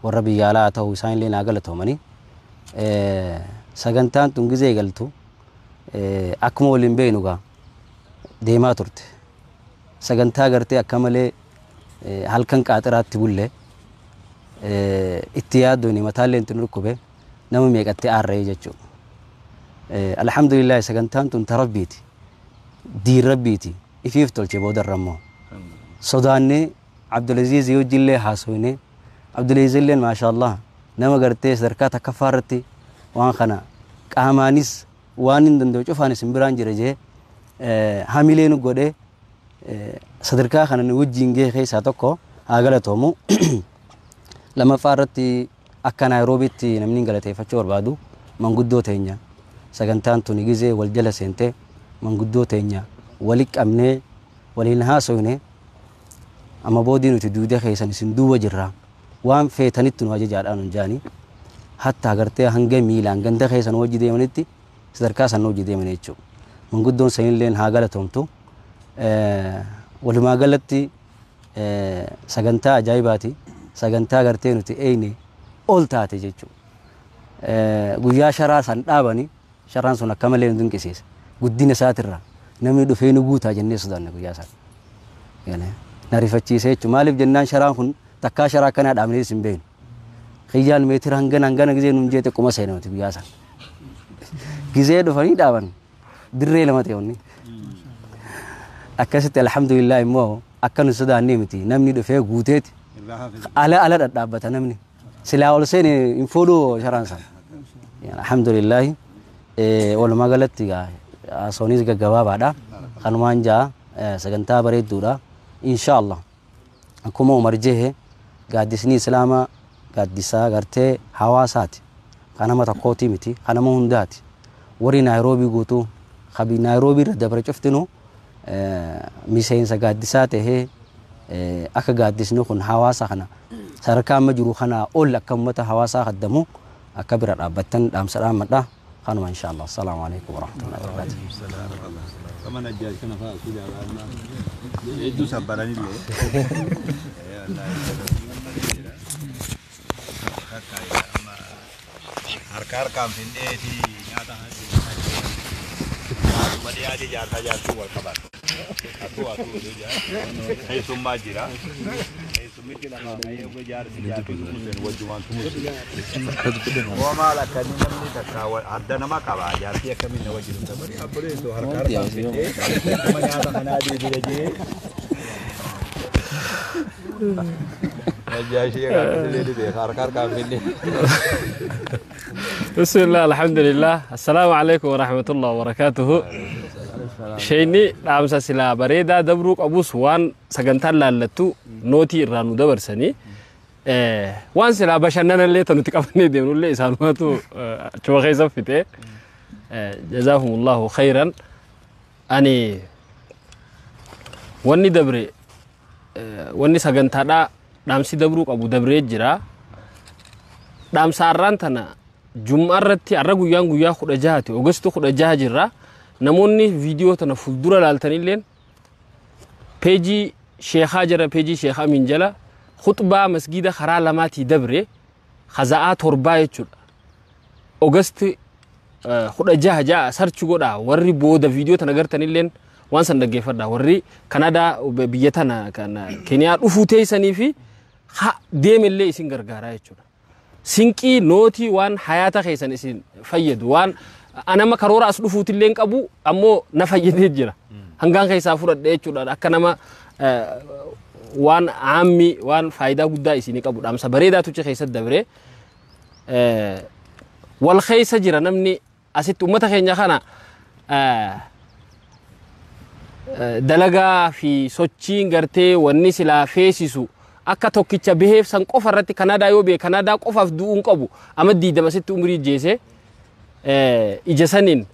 warra biyya alaa haa ta'u, isaan illee naa galatoomanii. Sagantaan tun gizee galtu akkuma waliin beeknu gaa deemaa turte. Sagantaa gartee akka malee halkan qaaxiraatti bullee itti yaaddoon mataallee itti dhukkube, nama meeqatti aarra'ee jechuudha. Alhamdulillah, sagantaan tun ta Rabbiiti. Diin Rabbiiti. Ifiif tolche boodarra immoo. Sodaannee Abdulaziz wajjillee haasofne, Abdulaziz illee maashaallah nama gartee sadarkaa takkaffaa irratti waan kana qaamaanis waan hin danda'u cufaanis hin biraan jira jee hamilee nu godhee sadarkaa kana nu wajjin gahee keessaa tokko. Haa galatoomu. Lammaffaa irratti akka Naayiroobiitti namni galateeffachuu barbaadu manguddoo teenya. Sagantaan tuni gizee wal jala seentee manguddoo teenya wali qabnee waliin haasofne, amma boodii nuti duuda keessan isin duuba jirra, waan feetanitti nu ajajaadhaan nun jaanii, hatta agartee hanga miilaan ganda keessan hojii deemanitti sadarkaa san hojii deeman jechuudha. Manguddoon sanilleen haa galatoomtu. Walumaa galatti sagantaa ajaa'ibaati. Sagantaa gartee nuti eeyne ol taate jechuudha. Guyyaa sharaa san dhaabani, sharaan sun akka malee nu dinqisiise. Guddina isaatirraa namni dhufee nu guutaa jennee sodaanne guyyaa sana. Na rifachiise jechuudha. Maaliif jennaan, sharaan kun takkaa sharaa akkanaa dhaabnee hin beeknu. Kiyyaan meetira hangana hangana gizee nuun jee xiqquma seena nuti guyyaa sana. Gizee dhufanii dhaaban dirree lama ta'e onni. Akkasitti alhamdulillah immoo akka nu sodaannee miti, namni dhufee guuteeti ala ala dhadhaabbata namni. Silaa ol seene hin fuudhuu sharaan sana. Alhamdulillah, walumaa galatti haasawnis gaggabaabaadha. Kanumaan jaa, sagantaa bareedduudha. Insha Allah akkuma Umar jehe, gaaddisni Islaamaa gaaddisaa gartee hawaasaati. Kan nama tokkootii miti, kan nama hundaati. Warri Naayiroobii guutuu kabi Naayiroobii irra dabre cuftinu miseensa gaaddisaa tahee, akka gaaddisni kun hawaasa kana sadarkaa amma jiru kana ol akka uummata hawaasaa kaddamu akka bira dhaabbattan dhaamsa dhaammadha. Kanuma insha Allah. Assalaamu alaikum warahmatullahi wabarakatuh. Kama Najjaash kana fa'a asii ilaalaa hedduu sabbaranillee. Harka harkaan finneeti nyaata nyaatuma dhiyaate, jaarsaa jaartuu wal qaban. Atuu atuu keessummaa jira. Keessummichi lafaa ka'ee jaarsi jaartii tumusen wajjumaan tumusen. Hoo maal akkamii, namni takka adda nama qaba, jaartii akkamiin na wajjin dhufta, bari abboleessoo harka harkaan finnee nama nyaata kanaa deebira jee. Najjaashii akkasilee ni beeka harka harkaan finnee. بسم الله، الحمد لله، السلام عليكم ورحمة الله وبركاته. Sheyni dhaamsa silaa bareedaa dabruu qabus waan sagantaan laallattu nootii irraa nu dabarsanii, waan silaa bashannanallee ta nuti qabannee deemnullee isaanumatu achuma keessa fite. جزاهم الله خيرا. Ani wanni dabre, wanni sagantaadhaa dhaamsi dabruu qabu dabree jira. Dhaamsa har'aan tana jum'aa irratti, har'a guyyaan guyyaa 16ti, Ogosti 16 jirra. Namoonni viidiyoo tana fuuldura laaltanilleen peejii sheekaa jira, peejii sheekaa Amiin jala khutbaa masgiida karaa lamaatii dabre khaza'aa 7 jechuudha. Ogosti 16 ja'a search godhaa, warri booda viidiyoo tana gartanilleen waan san dhaggeeffadha. Warri Kanadaa, biyya tana kan Keeniyaa dhufuu teessanii fi deemellee isin gargaaraa jechuudha. Sinqii nootii waan hayaata keessan isin fayyadu, waan anama karoora as dhufuutillee hin qabu, ammoo na fayyadee jira. Hangaan keessaa fudhadhe jechuudha, akka nama waan aammi waan faayidaa guddaa isinii qabu, dhaamsa bareedaatu achi keessatti dabre. Wal keessa jira namni asitti ummata keenya kana dalagaa fi sochiin gartee wanni silaa feesisu akka tokkicha baheef san qofa irratti Kanaadaa yoo beeke Kanaadaa qofaaf du'uu hin qabu. Amma 20 asitti umurii jeese ija saniin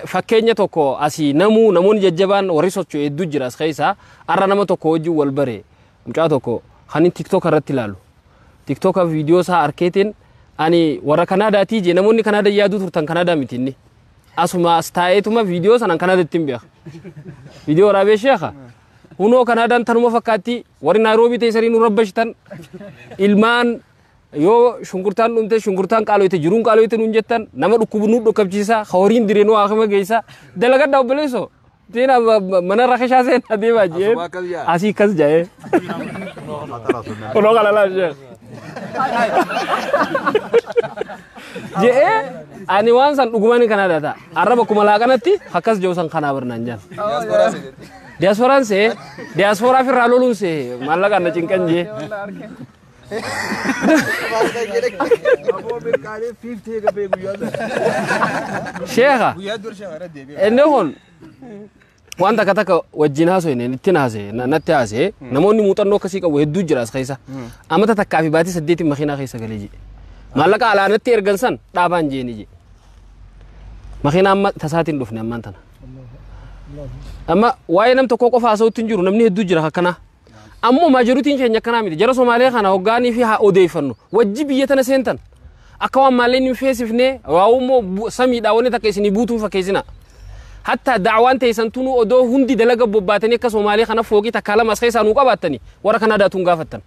fakkeenya tokko asii namuu namoonni jajjabaan warri socho'u hedduu jira as keessaa. Har'a nama tokko wajjin wal bare, mucaa tokko kan TikTok irratti ilaalu, TikTok viidiyoo isaa arkeetiin ani warra Kanaadaatii jee. Namoonni Kanaadaa yaaduu turtan, Kanaadaa miti, inni asuma as taa'eetuma viidiyoo sanaan Kanaadaatti hin beeka. Viidiyoo waraabee, sheeka hunoo Kanaadaan tanuma fakkaatti, warri Naayiroobii teessanii nu rabbashitan, ilmaan yoo shunkurtaan dhumte, shunkurtaan qaaloyte, jiruun qaaloyte nuun jettan, nama dhukkubu nu dhukkabchiisa, ka horiin diree nu haakima geessa, dalagadha obboleessoo teena mana rakashaa seenaa deemaa jee asii akkas ja'ee kunoo qalalaa sheekh je'ee. Ani waan san dhugumaan Kanaadaa ta'a arraba kuma laaqanatti akkas jiru san kanaa barnaan jaan diyaaspooraan see diyaaspooraa firraa loluun see maallaqaan na cinqan jee. Sheekha, inni kun Waan takka takka wajjin haasofne ittiin haasa'e natti haasa'e namoonni muuxannoo akkasii qabu hedduu jira as keessa. Amata takkaa fi baatii 8 makiinaa keessa galee jedhe. Maallaqa alaa natti ergan san dhaabaan jeeni jedhe. Makiinaa amma tasaatiin dhufne ammaan tana. Amma waa'ee nam tokkoo qofa haasa'utti hin jiru namni hedduu jira akkanaa. Ammoo maajoritiin keenya akkanaa miti. Jara Somaalee kana hoggaanii fi haa odeeffannu. Wajji biyya tana seentan. Akka waan maalleen hin feesifne waa'ummoo samiidhaa wanni takka isinii buutuun fakkeessina. Hatta da'awaan teessan tunuu odoo hundi dalaga bobbaatanii akka Somaalee kana fooqii takkaa lama as keessaa nuu qabaattanii warra kana daatuun gaafattan.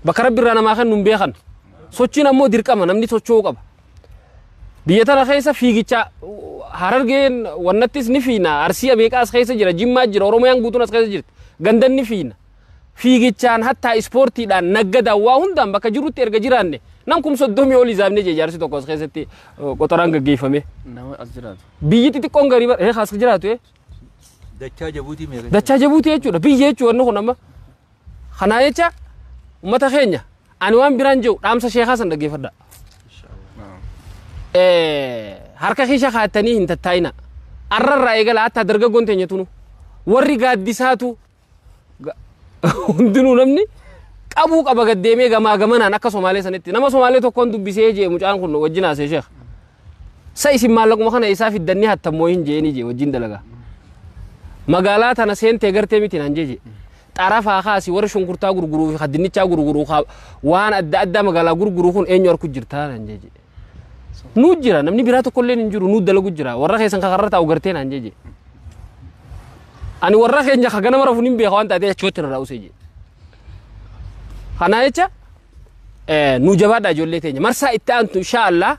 Bakka rabbi irraa namaa kennu hin beekan. Sochiin ammoo dirqama namni socho'uu qaba. Biyya tana keessa fiigicha Harargeen wannattis ni fiina Arsii abeeqaa as keessa jira Jimmaa jira Oromiyaan guutuun as keessa jirti gandan ni fiina. Fiigichaan hattaa ispoortiidhaan naggadaan waa hundaan bakka jirutti erga jiraanne nam kum 30 olii zaabne jee jaarsi tokko as keessatti qoxoraan gaggeeffame. Nama as jiraatu. Biyyi xixiqqoon garii bara as jiraatu. Dachaa Jabuutii meeqa? Dachaa Jabuutii jechuudha biyya jechuudha wanni kun amma. Kanaa jecha uummata keenya ani waan biraan jiru dhaamsa sheekaa san dhaggeeffadha. Harka keessa kaa'attanii hin tattaa'ina. Arrarraa eegala hattaa dargaggoon teenya tunu warri gaaddisaatu hundinuu namni qabuu qaba gaddeemee gamaa gamanaan akka Somaalee sanitti nama Somaalee tokkoon dubbisee jee mucaan kun wajjin haasee sheekh. Sa isin maallaquma kana isaa fiddannee hattammoo hin jeeni jee wajjin dalagaa. Magaalaa tana seentee gartee miti naan jee jee. Xarafaa kaasii warra shunkurtaa gurguruu fi dinnichaa gurguruu waan adda addaa magaalaa gurguruu kun eenyu harku jirtaa naan jee jee. Nuu jira namni biraa tokkollee hin jiru nuu dalagu jira warra keessan kakarra taa'u gartee naan jee jee. Ani warra keenya ka ganama rafuun hin beeka waan taatee achitti irraa usee jee. Kana jecha nu jabaadha ijoollee teenya marsaa itti aantu inshaallah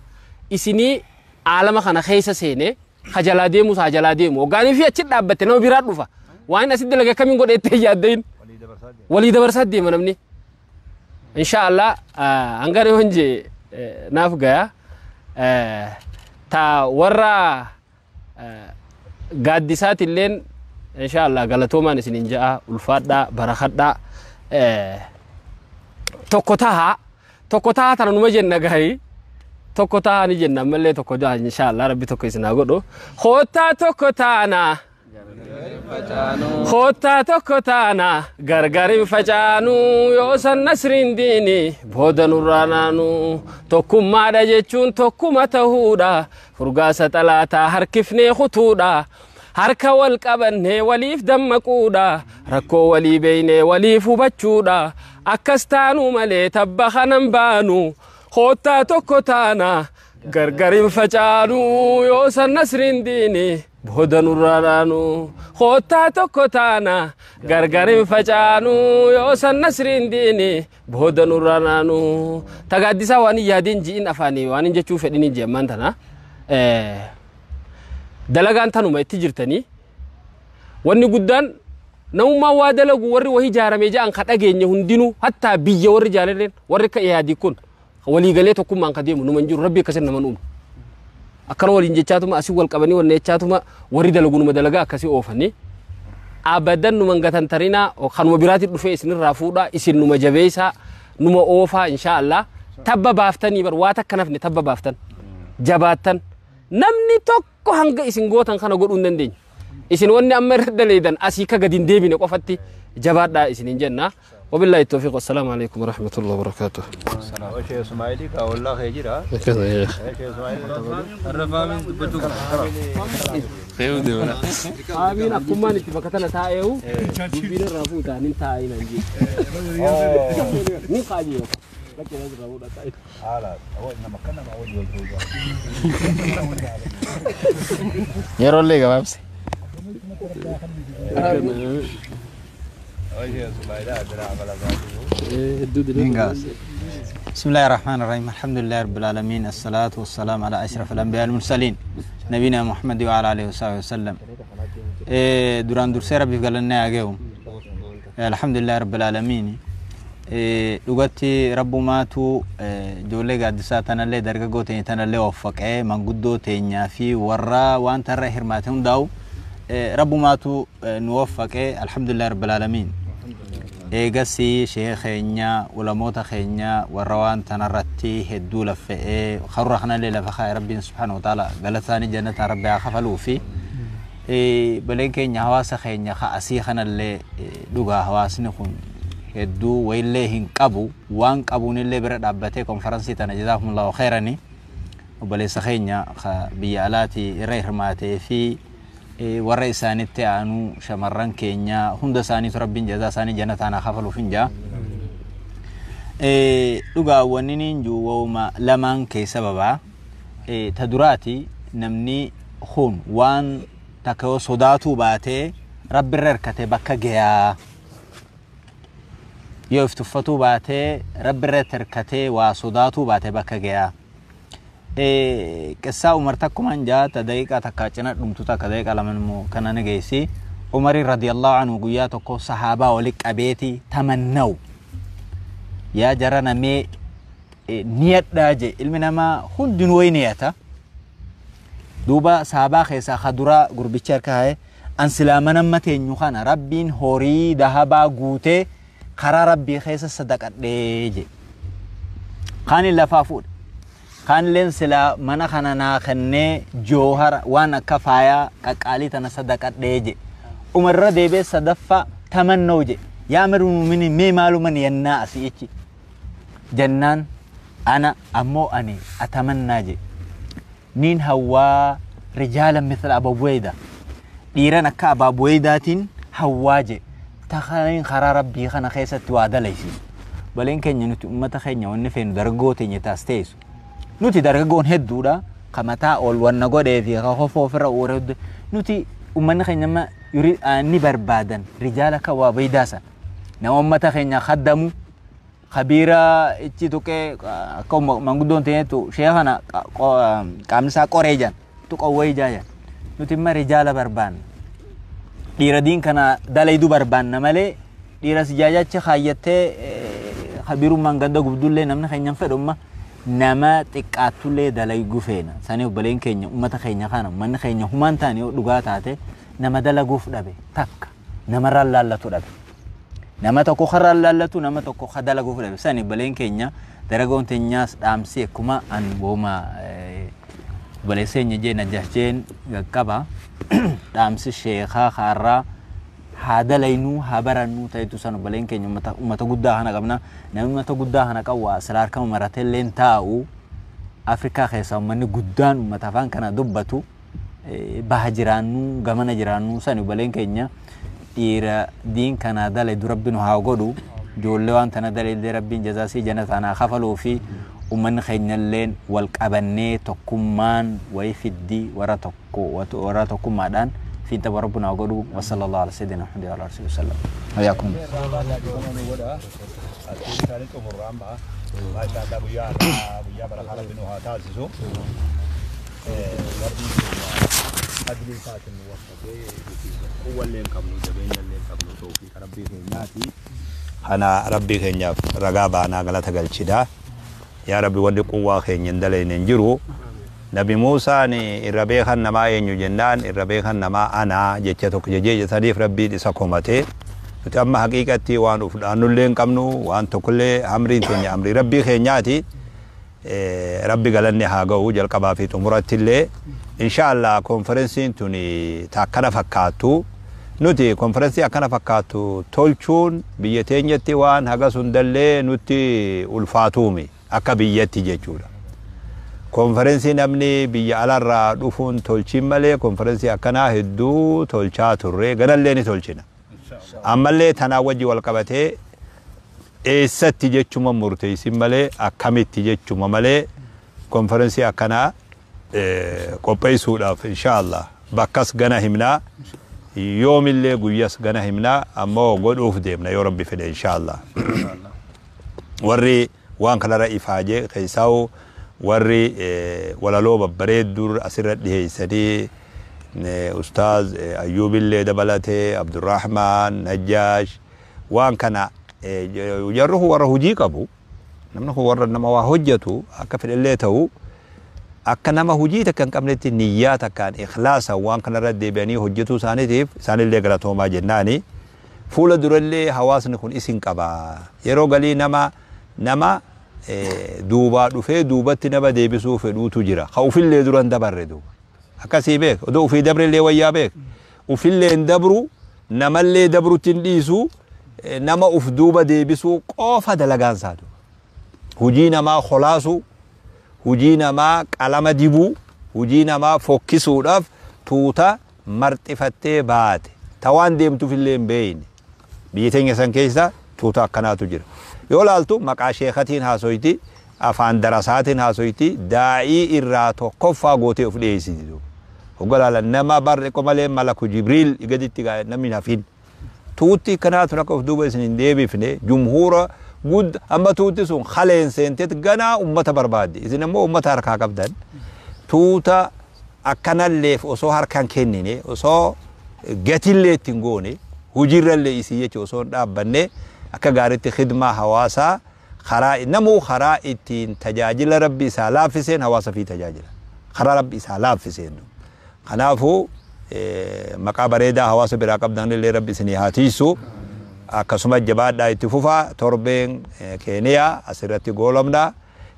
isinii aalama kana keessa seenee hajalaa deemus hajalaa deemu hoggaanii fi achi dhaabbatte nama biraa dhufa waan asitti dalaga akkamiin godheettee yaaddayin walii dabarsaa deema namni inshaallah hanga reewan jee naaf gaya ta warra gaaddisaatilleen inshaallah galatoomaan isinin ja'a ulfaadhaa barakadhaa tokko tahaa tana numa jenna gahi tokko tahaa ni jenna ammallee tokko jaha inshaallah rabbi tokko isin haa godhu koottaa tokko taana koottaa tokko taana gargar hin facaanu yoo san nasriin diini booda nurraa naanu tokkummaadha jechuun tokkuma tahuudha furgaasa xalaataa harkifnee kutuudha harka wal qabannee waliif dammaquudha rakkoo walii beeynee waliif hubachuudha akkas taanuu malee tabba kanan baanu koottaa tokko taana gargar hin facaanu yoo san nasriin diini booda nurraa naanu koottaa tokko taana gargar hin facaanu yoo san nasriin diini booda nurraa naanu tagaaddisaa waan hin yaadiin ji'in afaanii waan hin jechuu fedhin hin jeemmaan tana dalagaan tanuma itti jirtanii wanni guddaan namummaa waa dalagu warri wahii ijaaramee ja'an ka dhageenye hundinuu hattaa biyya warri jaalalleen warri akka yaadii kun waliigalee tokkummaan ka deemu numa hin jiru rabbi akkasin nama uumu akkana waliin jechaatuma asii wal qabanii wanne jechaatuma warri dalagu numa dalagaa akkasii oofanii abadan numa hin gatantarinaa kanuma biraatti dhufee isinirraa fuudhaa isin numa jabeessaa numa oofaa inshaallah tabba baaftanii bar waa takka nafne tabba baaftan jabaattan namni tokko hanga isin gootan kana godhuu hin dandeenye. Isin wanni amma irra daleedan asii ka gadi hin deebine qofatti jabaadhaa isiniin jenna. Wabillahi tawfiiq wassalaamu alaikum warahmatullahi wabarakaatuh. Sheekh Ismaa'ilii ka ollaa kee jira. Sheekh Ismaa'ilii Amiin akkumaan itti bakka tana taa'eehu dubbiin irraa fuutaa nin taa'ee nan jee. Ni kaajee. Yeroo illee gabaabse. بسم الله الرحمن الرحيم الحمد لله رب العالمين الصلاة والسلام على أشرف الأنبياء المرسلين نبينا محمد وعلى آله وصحبه وسلم duraan dursee rabbiif galannee haa الحمد لله رب العالمين dhugatti rabbumaatu ijoollee gaaddisaa tanallee dargaggoo teenya tanallee waffaqee manguddoo teenyaa fi warra wanta irra hirmaate hundaa'u rabbumaatu nu waffaqee alhamdulillah rabbil aalamiin. Eegasii sheekh keenya ulamoota keenya warra waan tanarratti hedduu laffa'ee karura kanallee lafa kaa'e rabbiin subhaanahu wa ta'ala galataanii jannataa rabbi haa kafaluu fi Baleen keenya hawaasa keenya asii kanallee dhugaa hawaasni kun hedduu wayillee hin qabu, waan qabuunillee bira dhaabbatee konferansii tana jazaakumullahu khairani obboleessa keenya biyya alaati irra hirmaatee fi warra isaanitti aanu shamarran keenya hunda isaaniitu rabbiin jazaa isaanii jannataan haa kafaluuf hin jaa. Dhugaa wanni niin jiru wauma lamaan keessa babaa. Ta duraati namni kun waan takka yoo sodaatuu baatee rabbirra hirkatee bakka gayaa. Yoo if tuffatuu baatee rabbirra hirkatee waa sodaatuu baatee bakka gayaa. Qissaa Umar takkumaan jaa ta daqiiqaa takka cina dhumtu takka daqiiqaa lama immoo kana ni geessi. Umari radiyallahu anhu guyyaa tokko sahaabaa wali qabeeti tamannawu. Yaa jara namee niyadhaa je ilmi namaa hundinuu wayi niyata. Duuba sahaabaa keessaa ka duraa gurbichi harka haye an silaa mana amma teenyu kana rabbiin horii dahabaa guutee karaa rabbii keessa sadaqadhee je. Kaanin lafaa fuudhe. Kaanilleen silaa mana kana naa kennee joohara waan akka faayaa qaqqaalii tana sadaqadhee je. Umarra deebee sadaffaa tamannoo je. Yaa amiirul mu'miniin mee maaluma niyannaa asii ichi. Jennaan ana ammoo ani atamannaa je. Niin hawwaa rijaala mithla Abu Buwayda. Dhiiran akka Abaa Buwaydaatiin hawwaa je. Takaniin karaa rabbii kana keessatti waa dalaysiisu. Baleen keenya nuti ummata keenya wanni feenu dargaggoo teenya taas teessu. Nuti dargaggoon hedduudha. Ka mataa ol wanna godhee fi ka kofoo ofirra uure hedduu. Nuti ummanni keenya amma ni barbaadan rijaala akka Abaa Buwaydaa sana. Nama ummata keenya khaddamu kabiira ichi tuqee akka manguddoon teenyettu sheekh kana qaamni isaa qoree jan tuqawwee ijaa jan. Nuti imma rijaala barbaanna. Dhiira diin kana dalaydu barbaanna malee dhiira sijaajachi kaayyattee kabiirummaan ganda gubdullee namni keenya hin fedhu amma nama xiqqaattullee dalaygu feena. Sanii obboleen keenya ummata keenya kana ummanni keenya humaan taane yoo dhugaa taate nama dalaguuf dhabe takka namarraan laallatu dhabe. Nama tokko karraan laallatu nama tokko ka dalaguuf dhabe. Sanii obboleen keenya daragoon teenyaas dhaamsi akkuma an wooma obboleessa keenya jee Najjaash jeen qaqqaba. Dhaamsi sheekaa kaarraa haa dalaynuu haa barannuu ta'etu san obboleen keenya ummata guddaa kana qabna. Namni ummata guddaa kana qabu waa silaa harkama maratee illee taa'u Afrikaa keessaa ummanni guddaan ummata afaan kana dubbatu baha jiraannuu gamana jiraannuu sani obboleen keenya dhiira diin kana dalaydu rabbi nu haa godhu. Ijoollee waan tana dalaydee rabbiin jazaasii jannataan haa kafaluu fi ummanni keenya illeen wal qabannee tokkummaan wayii fiddii warra tokko warra tokkummaadhaan fiinta rabbi nu haa godhu. Wa sallallahu ala sayyidina Muhammad wa ala alihi wa sallam. Hayyakum. Kana rabbii keenyaaf ragaa baanaa galata galchida. Yaa rabbi wanni quwwaa keenya hin dalayne hin jiru. Nabi Muusaan irra beekan namaa eenyu jennaan irra beekan namaa anaa jecha tokko jejee saniif rabbiin isa komate. Nuti amma haqiiqatti waan uf dhaannullee hin qabnu waan tokkollee amriin teenya amrii rabbii keenyaati. Rabbi galanni haa ga'u jalqabaa fi xumuratti illee. Inshaallah konferensiin tuni ta akkana fakkaattu. Nuti konferensii akkana fakkaattu tolchuun biyya teenyatti waan hagas hundallee nutti ulfaatuumi akka biyyatti jechuudha. Konferensii namni biyya alarraa dhufuun tolchiin malee konferensii akkanaa hedduu tolchaa turre ganallee ni tolchina. Ammallee tanaa wajji wal qabatee eessatti jechuma murteessin malee akkamitti jechuma malee konferensii akkanaa qopheessuudhaaf inshaallah bakkas gana himnaa yoomillee guyyas gana himnaa ammoo godhuuf deemna yoo rabbi fedhe inshaallah. Warri waan kanarra ifaajee keessaa'u warri walaloo babbareedduu asirra dhiheessanii ustaaz Ayyuubillee dabalatee Abdurrahmaan Najjaash waan kana jarri kun warra hojii qabu namni kun warra nama waa hojjetu akka fedhellee ta'u akka nama hojii takka hin qabnetti niyyaa takkaan ikhlaasa waan kanarra deebi'anii hojjetuu isaaniitiif isaanillee galatoomaa jennaani. Fuula durallee hawaasni kun isin qaba. Yeroo galii nama duubaa dhufee duubatti nama deebisuu fedhuutu jira. Ka ufillee duran dabarre duuba. Akkasii beek, odoo ufii dabrillee wayyaa beek. Ufillee hin dabru, namallee dabrutti hin dhiisu, nama uf duuba deebisuu qofa dalagaan isaatu. Hujii namaa kholaasuu, hujii namaa qalama dibuu, hujii namaa fokkisuudhaaf tuuta marxifattee baate. Ta waan deemtuuf illee hin beeyne. Biyya teenya san keessa tuuta akkanaatu jira. Yoo laaltu maqaa sheekatiin haasoyti, afaan darasaatiin haasoyti, daa'ii irraa tokkoffaa gootee of dhiyeessiti. Hogga laalan nama barre malee malaku Jibriil gaditti namni hin hafin. Tuutti kanaatu akka of duuba isin hin deebifne jumhuura gud amma tuutti sun haleen seenteet ganaa ummata barbaaddi. Isin ammoo ummata harkaa qabdan. Tuuta akkanalleef osoo harkaan kennine, osoo gatillee ittiin goone, hojiirrallee isii jechuun osoo hin dhaabbanne, akka gaariitti khidmaa hawaasaa karaa namuu karaa ittiin tajaajila rabbi isaa laaffiseen hawaasa fi tajaajila. Karaa rabbi isaa laaffiseen. Kanaafuu maqaa bareedaa hawaasa biraa qabdan illee rabbi isinii haa tiisu. Akkasuma jabaadhaa itti fufaa, torbeen Keeniyaa asirratti goolabna.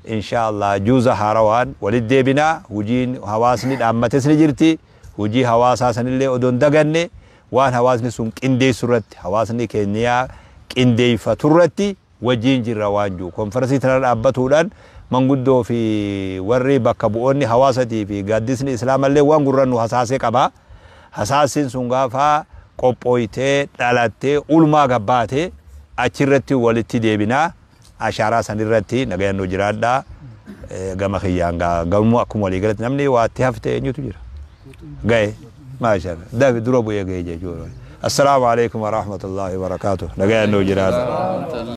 Insha Allah juuza haarawaan walitti deebinaa. Hojiin hawaasni dhaammates ni jirti. Hojii hawaasaa sanillee odoo hin daganne, waan hawaasni sun qindeessu irratti, hawaasni Keeniyaa qindeeffatu irratti wajjiin jirra waan jiru. Konferansii tana dhaabbatuudhaan manguddoo fi warri bakka bu'oonni hawaasatii fi gaaddisni islaamallee waan gurran nu hasaasee qaba. Hasaasiin sun gaafa qophooytee dhalattee ulmaa gabbaatee achirratti walitti deebinaa. Ashaaraa sanirratti nagayaan nu jiraadhaa. Gama kiyyaan gamuu akkuma walii galatti namni waatti hafte eenyutu jira? Gahe. Maashallah. Dafi dura bu'ee gahe jechuudha. Assalaamu alaikum wa rahmatullahi wa barakaatuh. Nagayaan nu jiraadhaa.